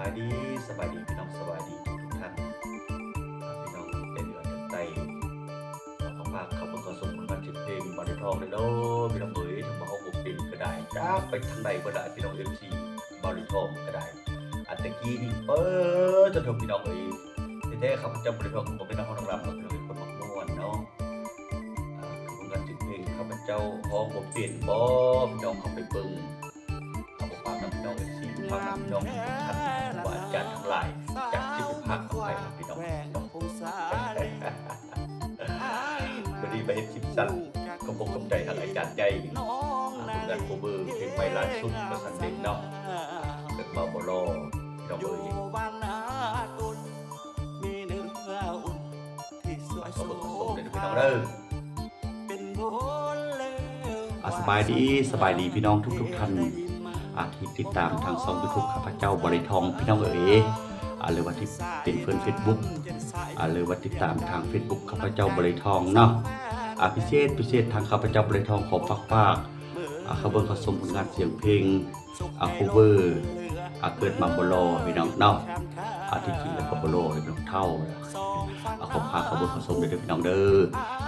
ສະບາຍດີ ສະບາຍດີພີ່ນ້ອງ ສະບາຍດີທຸກໆທ່ານ ອ່າ ພີ່ນ້ອງແຕ່ເໜືອແຕ່ໃຕ້ ຂໍຝາກເຂົ້າເບິ່ງເຂົ້າຊົມຜົນງານເພງບ່າວຫຼຽນທອງເດີພີ່ນ້ອງເອີຍ. ຖ້າວ່າເຮົາບໍ່ເປັນກໍໄດ້ ຈັກໄປທາງໃດບໍ່ໄດ້ ພີ່ນ້ອງເອັຟຊີ ບ່າວຫຼຽນທອງກໍໄດ້ ອັນຕະກີ້ນີ້ ເອີ ທ່ານຜູ້ຊົມ ພີ່ນ້ອງເອີຍ ແທ້ໆ ຂ້າພະເຈົ້າບໍ່ໄດ້ຮ້ອງ ບໍ່ເປັນນັກຮ້ອງນາງລຳດອກ ພີ່ນ້ອງເອີຍ ຄົນມັກມ່ວນເນາະ. ອ່າ ຄືຜົນງານເພງຂ້າພະເຈົ້າຮ້ອງບໍ່ເປັນບໍ ພີ່ນ້ອງເຂົ້າໄປເບິ່ງ ເອົາ ຝາກນຳພີ່ນ້ອງເອັຟຊີ ຝາກນຳພີ່ນ້ອງທຸກທ່ານ ວ່າອາຈານທັງຫຼາຍ ຈັກຊິໄປພາກນຳໃຜພີ່ນ້ອງ. ມື້ນີ້ມາເຮັດຄລິບສັ້ນ ຂອບອົກຂອບໃຈທາງອາຈານໃຫຍ່ ອ່າ ຜົນງານໂຄເວີເພງໃໝ່ລ່າສຸດ ປະສັນເດັ່ນເນາະ ເກີດມາບໍ່ຫຼໍ່ ພີ່ນ້ອງເອີຍ ເຂົ້າເບິ່ງເຂົ້າຊົມເດີພີ່ນ້ອງເດີ. ອ່າ ສະບາຍດີ ສະບາຍດີພີ່ນ້ອງທຸກໆທ່ານ ອ່າ ທີ່ຕິດຕາມທາງຊ່ອງຢູທູບຂ້າພະເຈົ້າ ບໍລິທອງ ພີ່ນ້ອງເອີຍ ອ່າ ຫຼືວ່າທີ່ເປັນເພື່ອນເຟສບຸກ ອ່າ ຫຼືວ່າຕິດຕາມທາງເຟສບຸກຂ້າພະເຈົ້າ ບໍລິທອງເນາະ. ອ່າ ພິເສດ ພິເສດທາງຂ້າພະເຈົ້າ ບໍລິທອງ ຂໍຝາກ ຝາກ ອ່າ ເຂົ້າເບິ່ງເຂົ້າຊົມຜົນງານສຽງເພງ ອ່າ ໂຄເວີ ອ່າ ເກີດມາບໍ່ຫຼໍ່ ພີ່ນ້ອງເນາະ. ອ່າ ທີ່ຈິງແລ້ວກໍບໍ່ຫຼໍ່ ເຖົ້າ ອ່າ ຂໍຝາກເຂົ້າເບິ່ງເຂົ້າຊົມເດີ ເດີພີ່ນ້ອງເດີ.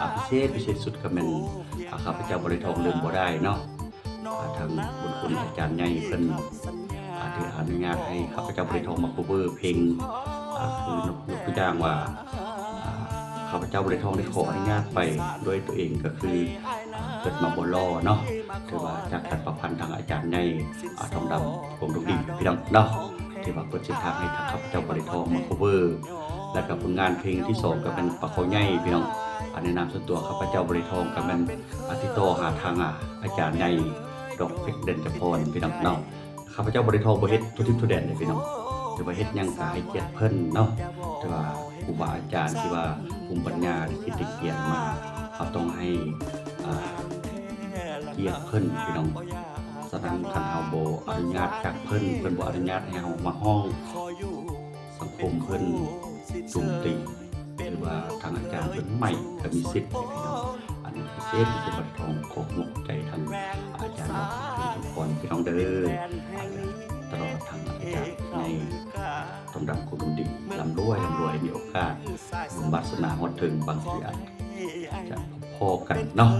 ອ່າ ພິເສດ ພິເສດສຸດກໍແມ່ນ ອ່າ ຂ້າພະເຈົ້າບໍລິທອງລືມບໍ່ໄດ້ເນາະ ອ່າ ທາງບຸນຄຸນອາຈານໃຫຍ່ເພິ່ນ ອ່າ ທີ່ອະນຸຍາດໃຫ້ຂ້າພະເຈົ້າບໍລິທອງມາໂຄເວີເພງ ອ່າ ຄືຍົກ ຍົກຕົວຢ່າງວ່າ ອ່າ ຂ້າພະເຈົ້າບໍລິທອງໄດ້ຂໍອະນຸຍາດໄປດ້ວຍຕົວເອງ ກໍຄື ອ່າ ເກີດມາບໍ່ຫຼໍ່ເນາະ ຖືວ່າຈາກການປະພັນທາງອາຈານໃຫຍ່ ອ່າ ທອງດຳ ຄວາມດົງດີ ພີ່ນ້ອງເນາະ ທີ່ວ່າເປີດເສັ້ນທາງໃຫ້ທາງຂ້າພະເຈົ້າບໍລິທອງມາໂຄເວີ. ແລ້ວກໍຜົນງານເພງທີສອງກໍແມ່ນປາເຂົາໃຫຍ່ ພີ່ນ້ອງ. ອ່າ ໃນນາມສ່ວນຕົວຂ້າພະເຈົ້າບໍລິທອງກໍແມ່ນ ອ່າ ຕິດຕໍ່ຫາທາງ ອ່າ ອາຈານໃຫຍ່ ດອກເພັກ ເດັ່ນຈະພອນ ພີ່ນ້ອງເນາະ. ຂ້າພະເຈົ້າບໍ່ໄດ້ທອກ ບໍ່ເຮັດທົ່ວທິດທົ່ວແດນເດ້ພີ່ນ້ອງ ແຕ່ວ່າເຮັດຫຍັງກໍໃຫ້ກຽດເພິ່ນເນາະ ແຕ່ວ່າຄູບາອາຈານທີ່ວ່າພູມປັນຍາໄດ້ຄິດໄດ້ຂຽນມາ ເຮົາຕ້ອງໃຫ້ ອ່າ ກຽດເພິ່ນພີ່ນ້ອງ. ສະນັ້ນຄັນເຮົາບໍ່ອະນຸຍາດຈາກເພິ່ນ ເພິ່ນບໍ່ອະນຸຍາດໃຫ້ເຮົາມາຮ້ອງ ສັງຄົມເພິ່ນໂຈມຕີ ຫຼືວ່າທາງອາຈານເພິ່ນໃໝ່ກໍມີສິດ ພີ່ນ້ອງ. ອັນນີ້ພິເສດ ພິເສດ ບັດທອງ ຂອບອົກຂອບໃຈທາງອາຈານ ດອກເພັກ ເດັ່ນຈະພອນ ພີ່ນ້ອງເດີ ຕະຫຼອດທັງອາຈານໃຫຍ່ ຕ້ອງດຳຄົງດົງດີ ລ່ຳລວຍ ລ່ຳລວຍ ມີໂອກາດ ບຸນວາສະໜາຮອດເຖິງ ບາງທີອາດຈະພໍ້ກັນເນາະ.